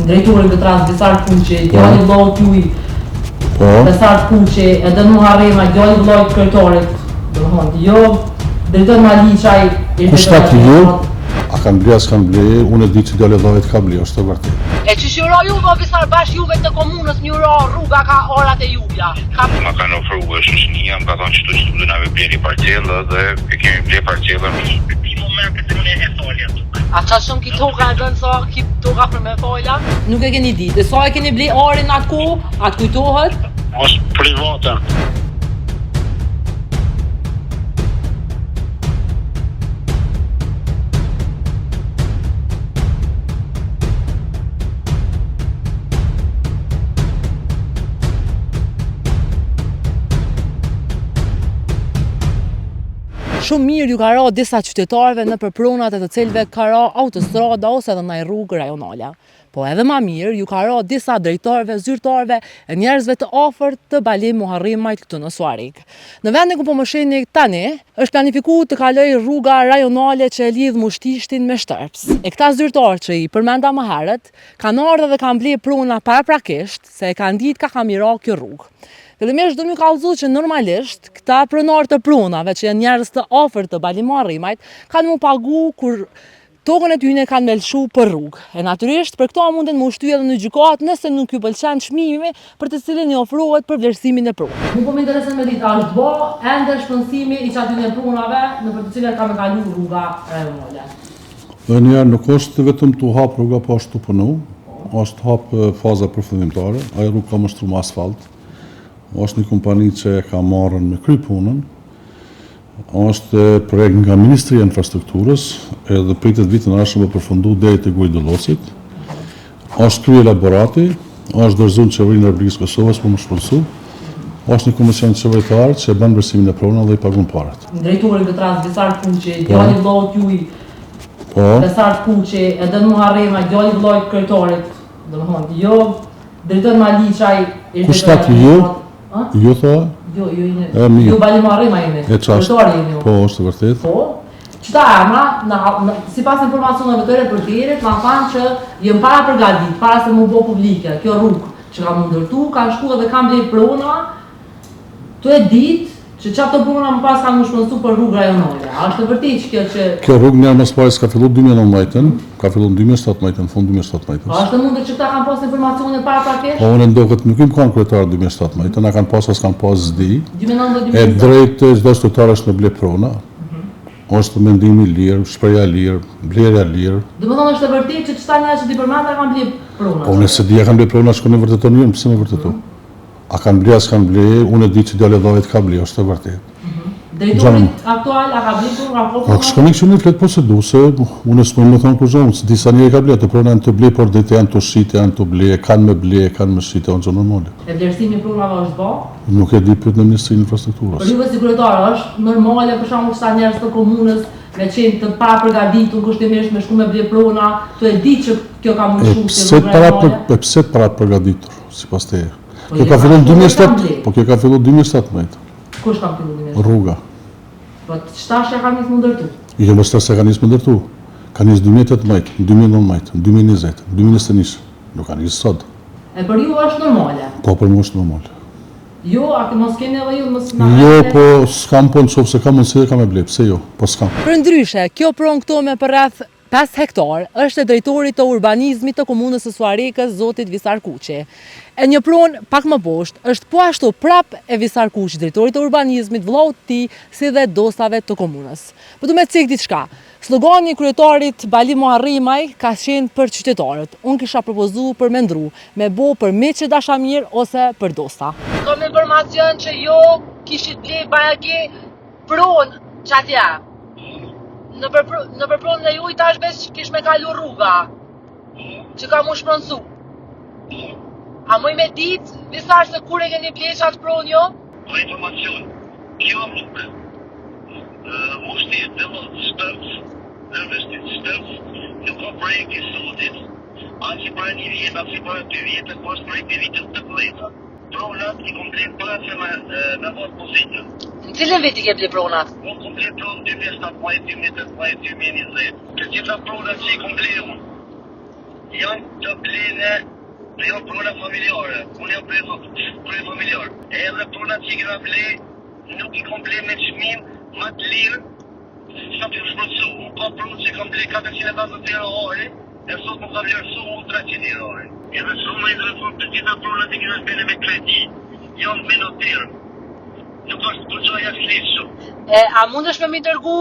Drejtori në këtë rast Visar Kuçi, Po. djali i vëllaut tuaj, Po. Besart Kuçi, Edon Muharremaj, djali i vëllait kryetarit, domethënë jo Driton Maliqaj, i Kush drejton tha ti ju? administratën. A kanë ble, a s'kanë ble, unë e di që djali i vëllait ka ble, është e vërtetë. E që që ra juve, o Visar, bash juve të komunës një ra rruga ka orat e juvja. Ka Ma kanë ofru shoqënia, më ka thonë që tu që tu na me ble një parcellë dhe e kemi ble parcellën. A qa shumë ki toka e dënë sa ki toka për me fola? Nuk e keni ditë. E sa e keni ble arin atë kohë, atë kujtohet? Është private. Shumë mirë ju ka ra disa qytetarëve në për pronat e të cilëve ka ra autostrada ose edhe ndaj rrugë rajonale. Po edhe ma mirë ju ka ra disa drejtorëve, zyrtarëve e njerëzve të afërt të Balim Muharremajt këtu në Suarik. Në vendin ku po më shihni tani, është planifiku të kaloj rruga rajonale që e lidh Mushtishtin me Shtërps. E këta zyrtarë që i përmenda më herët, kanë ardhur dhe kanë ble prona paraprakisht se e kanë ditë ka ka mira kjo rrugë. Fillimisht du m'ju kallëzu që normalisht këta pronarë të pronave që janë njerëz të afërt të Balim Muharremajt kanë mu pagu kur tokën e tyne kanë me lëshu për rrugë. E natyrisht për këto munden mu shty edhe në gjykatë nëse nuk ju pëlqen çmimi për të cilin i ofrohet për vlerësimin e pronës. Mu po më intereson me ditë, a është bë ende shpronësimi i qatyne pronave në për të cilat ka me kalu rruga rajonale? Dhe njëherë nuk është vetëm tu hap rruga, po është tu punu, është hap e, faza përfundimtare, ajo rrugë ka më shtru me asfalt, është një kompani që e ka marrën me kry punën, është projekt nga Ministria e Infrastrukturës, edhe pritet vitin e ardhshëm me përfundu deri te Guri Dollocit. Është krye elaborati, është dorëzuar në Qeverinë e Republikës së Kosovës për më shpronësu. Është një komision qeveritar që e bën vlerësimin e pronave dhe i paguan parat. Drejtori në këtë rast Visar Kuçi, djali i vëllaut tuaj, Po. Besart Kuçi, Edon Muharremaj, djali i vëllait kryetarit, domethënë jo Driton Maliqaj, i Kush drejton tha ti ju? administratën. A? Ju tha? Jo, jo jeni. E, mirë. Ju Balim Muharremaj jeni. E çashtë. Kryetari jeni ju. Po, është e vërtet. Po. Qëta emra, na, na, sipas informacioneve të reporterit, na thanë që janë para përgatit, para se mu bo publike, kjo rrugë që ka mu ndërtu, kanë shku edhe kanë blej prona, tu e ditë që qato prona më pas kanë mu shpronësu për rrugë rajonale. A është e vërtetë që kjo që Kjo rrugë njerë mas pari s'ka fillu 2019-ën, ka fillu në 2017-ën, fund 2017-ës. A është e mundur që këta kanë pas informacione para prakisht? Po unë ndoket nuk im kanë kryetar 2017-ën, a kanë pas, as kanë pas s'di. 2019 E 2020. drejtë e çdo qytetar është me ble prona. Është mendimi i lirë, shprehja e lirë, blerja e lirë. Do të thonë është e vërtetë që qëta njerëz që ti përmenda kanë ble prona. Po unë se di a kanë ble prona, shkon e vërteton ju, pse me vërtetu? A kanë ble, a s'kanë ble, unë e di që djali i vëllait ka ble, është e vërtetë. Drejtori Gjanë. aktual a ka ble prona, ka Po prona? shkon i kështu një flet poseduese, unë s'muj me thonë kurrgjë, unë s'di sa njeri ka ble, ato prona janë të ble, por ditë janë të shitë, janë të ble, kanë me ble, kanë me shitë, janë gjë normale. E vlerësimi i pronave është bë? Nuk e di pyet në Ministrinë e Infrastrukturës. Për juve si kryetar është normale për shembull qëta njerëz të komunës me qenë të parapërgatitur kushtimisht me shku me ble prona, tu e ditë që kjo ka E mundësu si pse rrugë para rajonale. e pse para përgatitur sipas teje? Po Kjo jo, ka filluar në ashtu e 2007, kanë ble. po kjo ka filluar 2017, Kush ka filluar 2007? rruga. Po tash ja ka nisë mu ndërtu. Jo mos se ka nisë me ndërtu. Ka nisë 2018, 2019, 2020, 2021. Nuk ka nisë sot. E për ju është normale. Po për mua është normal. Jo, a ke mos keni edhe ju mos na Jo, rreth? po s'kam po në qoftë se kam mundësi dhe kam e ble, pse jo? Po s'kam. Për ndryshe, kjo pronë këto me përreth 5 hektar është e drejtorit të urbanizmit të komunës së Suarekës, zotit Visar Kuçi. E një pronë pak më poshtë është po ashtu prap e Visar Kuçi, drejtorit të urbanizmit, vëllaut të tij, si dhe dostave të komunës. Po du me cek diçka. Slogani i kryetarit Balim Muharremaj ka qenë për qytetarët. Unë kisha propozu për me ndru, me bo për miq e dashamirë ose për dosta. Kam informacion që jo kishit ble bajagi pronë që atje. Në për, në për pronën e juj tash veç kish me kalu rruga që ka mu shpronësu. A muj me dit, Visar se kur e keni ble qatë pronë jo? Për informacion, kjo rrugë, Mushti, Delloc, Shtërps, Dërveshtit, Shtërps, nuk ka projekt i sotit, as i para një vjetë, as i para dy vjetë, po është projekt i vitës 80-ta. Pronat i kom ble para se me, me marrë pozitën. Në cilin vit i ke ble pronat? Unë kom ble pronë 2017, 2018, 2020. Të gjitha pronat që i kom ble unë. Janë të blene dhe janë prona familjare. Unë jam krye, krye familjar. Edhe pronat që i kena ble, nuk i kom ble me çmim më të lirë sa të shpronësu. Unë kam pronë që kam ble 450 euro ari, e sot më ka vlerësu mu 300 euro ari. Edhe shumë interesant të gjitha pronat i kena ble me kredi, janë me noter. Nuk është kurgjo jashtë ligjshëm. E, a mundesh me mi dërgu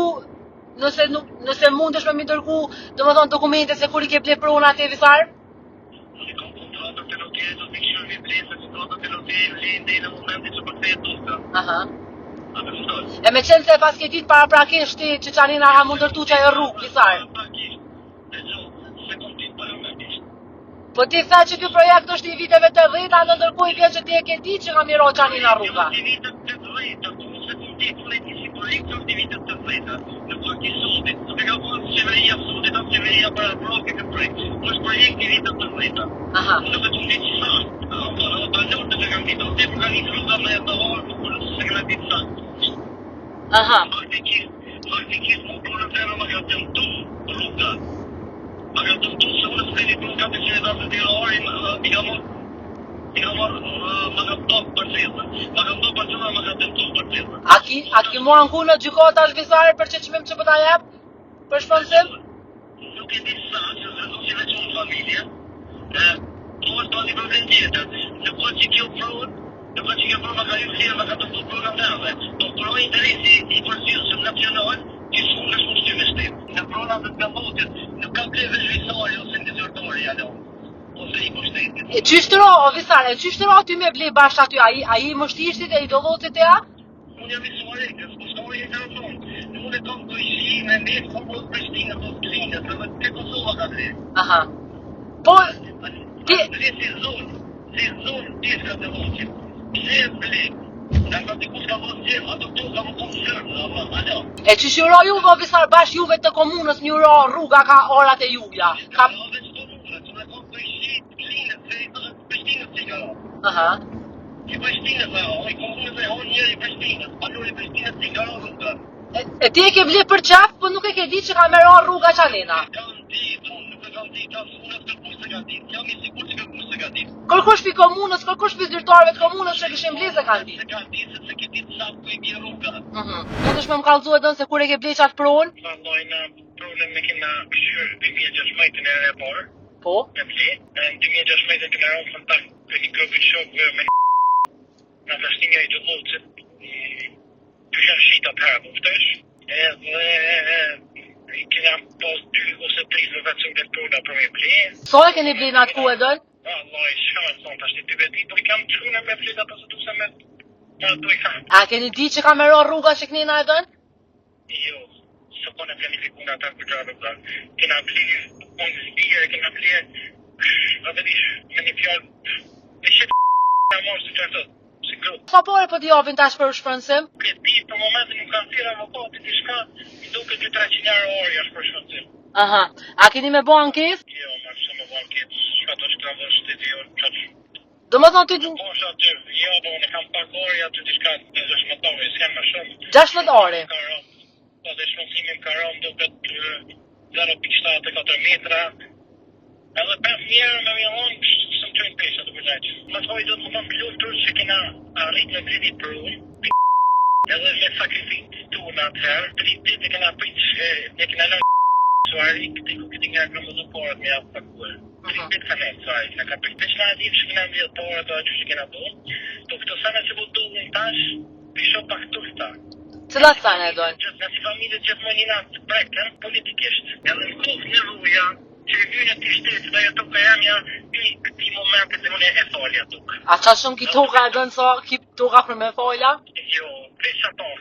Nëse nuk nëse mundesh me mi dërgu, domethënë dokumente se kur i ke ble pronat e Visar? Unë kam kontratat e noterit, do të këshirë mi ble, se kontratat e noterit vlejnë deri në momentin që përkthehet toka. Aha. A më kupton? E me qenë se e paske ditë paraprakisht ti që qanina ka mu ndërtu qajo rrugë, Visar. Paraprakisht. Dëgjo, s'e kom ditë paraprakisht. Po ti tha që ky projekt është i viteve 80-ta, në ndërkohë i vjen që ti e ke ditë që ka mi ra qanina rruga. Projekti është i viteve 80-ta, po unë s'e kom ditë, unë e di si projekt është i viteve 80-ta. Nuk është i sotit, nuk e ka bërë as qeveria e sotit, as qeveria paraprake këtë projekt. Është projekt i viteve 80-ta. Aha. Unë nuk e kom ditë që sa është. Apo, edhe banorët nuk e kanë ditë, edhe tepër ka nisë rruga me të ardhur, por s'e kena ditë saktë. Aha. Faktikisht, faktikisht mu pronën teme ma ka dëmtu rruga. Ma ka dëmtu se unë s'blej një pronë 450 euro ari, i ka marrë i ka marrë ma ka nda parcelën. Ma ka nda parcelën, ma ka dëmtu parcelën. A ki, a ki mu anku në gjykatë tash Visar për që çmim që po ta jep? Për shpronësim? Nuk e di sa, që s'do si veç unë familje, e, po është pa një problem tjetër, nuk ka që kjo pronë, nuk ka që kjo pronë ma ka hyrë vlerë, ma ka dëmtu pronën teme, po kur o interesi i përgjithshëm nacional, ti s'mundesh mu shty me shtet. Në pronat e Dellotit, nuk ka ble veç Visari ose një zyrtari, alo, ose i pushtetit. E qysh të ra, o Visar, e qysh të ra ty me ble bash aty, ai, ai i Mushtishtit e i Dellotit e a? Unë jam i Suharekës, po s'ka i intereson. Unë e kam kojshi me mbet ku po Prishtinës, po Klinës, edhe te Kosova ka ble. Aha. Po, ti... Ble si zonë, si zonë pjeshka të loqit. Pse e ble? Nga sa dikush ka vënë qef, ato toka më kom zërë, ama, alo. E qysh ju ra juve, o Visar, bash juve të komunës m'ju ra rruga ka arat e juja. Ka... Ka veç komunës, unë e kam kojshi të Klinës, se i Prishtinës që i ka ra. Aha. I Prishtinës, e, i komunës e hon njeri i Prishtinës, banori i Prishtinës që i ka ra rruga. E, e ti e ke ble për qef, po nuk e ke ditë që ka me ra rruga qanena. E kam ditë, unë nuk e kam ditë, as unë as kërkush s'e ka ditë. Jam i sigurt që kërkush s'e ka ditë. Kërkush pi komunës, kërkush pi zyrtarëve të komunës që kishin ble s'e kanë ditë. S'e ka ditë sepse ke ditë sa ku i bie rruga. Mhm. Mundesh me më kallzu edhe se kur e ke ble qatë pronë? Vallai na pronën e kena kqyr 2016 në herë e parë. Po. Me ble, në 2016 kena rënë në kontakt me një grup të shokëve me na tashti një i Dëllocit, dy janë shit atëherë, po kuptosh? Edhe kena pas dy ose tri zëvendësim të prona për me ble. Sa e keni ble në atë kohë Edon? Vallai, çka me thonë tash ti be di, po i kam çuar me fleta pas të me ta do i kam. A keni ditë që ka me ra rruga që knena Edon? Jo, s'u kon e planifikun ata kur gjatë vëlla. Kena ble unë zbirë, kena ble atë dish, me një fjalë, me shit na marrë si çfarë si grup. Sa pare po t'japin tash për shpronësim? Këtë ditë për momentin nuk kanë thirrë avokati diçka, më duket 2-300 euro ari është për shpronësim. Aha. A keni me bo ankesë? Jo, më pse me bo ankesë, çka do të ka vënë shteti jonë, çka Do më thonë ty... Po është aty, jo, po unë kam pak ari aty diçka 16 ari, s'jam më shumë. 16 ari? Ka ra, po dhe shpronësimi më ka ra, më duket 0.74 metra. Edhe 5 euro me më dhonë, s'më qojnë pesha të përgjajtë. Më thoj do të më thonë të lumtur që kena arrit me ble një pronë, edhe me sakrificë tonë atëherë, tri ditë e kena prit, e kena lënë Suharekë, këtë ku këtë nga kam dhe parat me javë pakuar. Tri ditë ka nejtë Suharekë, na ka prit. Veç na e dimë që kena mbledh parat edhe që kena bo. Po këto sene që po ndodhin tash, pi shoh pak tulta. Cilat sene e dojnë? Gjithë, na si familje gjithmonë jena të prekën politikisht. Edhe në kohë nevoja që i vynë ti shtetit ajo toka jemja, pi këtij momenti dhe unë e falja tokë. A qa shumë ki toka e dojnë sa ki toka për me falja? Jo, veç ato.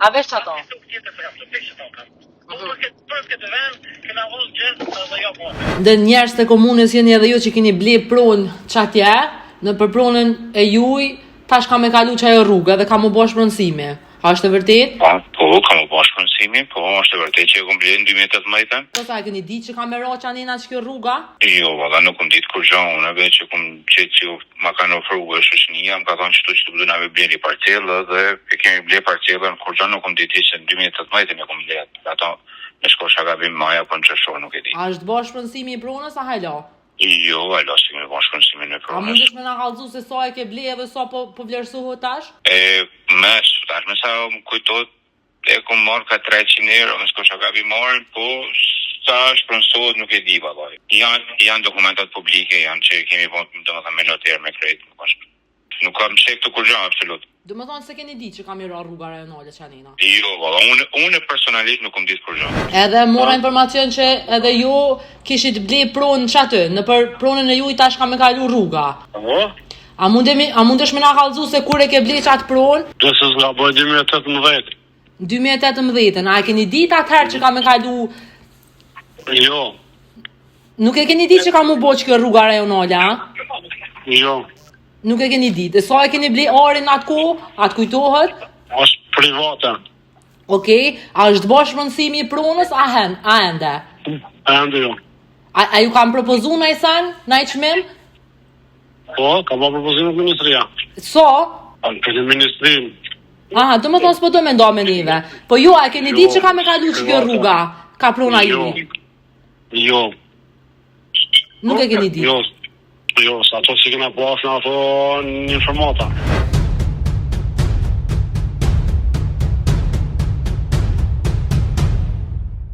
A veç ato? Asnjë tokë tjetër s'e kam, veç ato kam. Po për këtë, për këtë vend, kena vënë gjithë edhe jo po. Ndër njerëz të komunës jeni edhe ju që keni ble pronë qatje, në për pronën e juj, tash ka me kalu qajo rrugë edhe ka mu bo shpronësimi. A është e vërtet? Po, po, ka mu bo shpronësimi, po, është e vërtet që e kom ble në 2018. Po sa e keni ditë që ka me ra qanena që kjo rruga? Jo, valla nuk kom ditë kurgjo, unë veç që kom gjetë që ma kanë ofru shoqënia, më ka thonë qëtu që të duna me ble një parcelë dhe e kemi ble parcelën, kurgjo nuk kom ditë që në 2018 e kom ble, ato me shko shaka bim maja, po në qershor nuk e di. A është bo shpronësimi i pronës a hala? Jo, hala s'e kemi bo shpronësimin e A pronës. mundesh me na kallzu se sa e ke ble edhe sa po po vlerësohet tash? E, me, tash me sa më kujtohet, e kom marrë ka 300 euro, me s'ko shaka bi marrë, po sa shpronësohet nuk e di vallai. Janë janë dokumentat publike, janë që kemi bo, domethënë me noter me krejt, nuk është. Nuk kam qef të kurgja, absolut. Do më thonë se keni ditë që ka me ra rruga rajonale qanena. Jo, valla, unë, unë personalisht nuk kom ditë kurgja. Edhe mora informacion që edhe ju kishit ble pronë që aty, në për pronën e juj tash ka me kalu rruga. Po? A mundemi, a mundesh me na kallzu se kur e ke ble qatë pronë? Nëse s'gaboj 2018. 2018-ën, a e keni ditë atëherë që ka me kalu Jo, Nuk e keni ditë që ka mu bo që kjo rruga rajonale, a? jo. Nuk e keni ditë. E sa e keni ble arin atë kohë? Atë kujtohet? Është private. Okej, a është bo shpronësimi i pronës a hen, a ende? Ende jo. A, a ju kanë propozu naj sen, naj çmim? Po, ka ba propozimet ministria. So? A në këtë ministrin. Aha, do më thonë s'po do me nda me neve. Po ju, a e keni Jo, ditë që ka me kalu që kjo private. rruga? Ka prona Jo. ju? Jo. Nuk e keni ditë. Jo. Jo, sa ato që kena pas në ato në informata.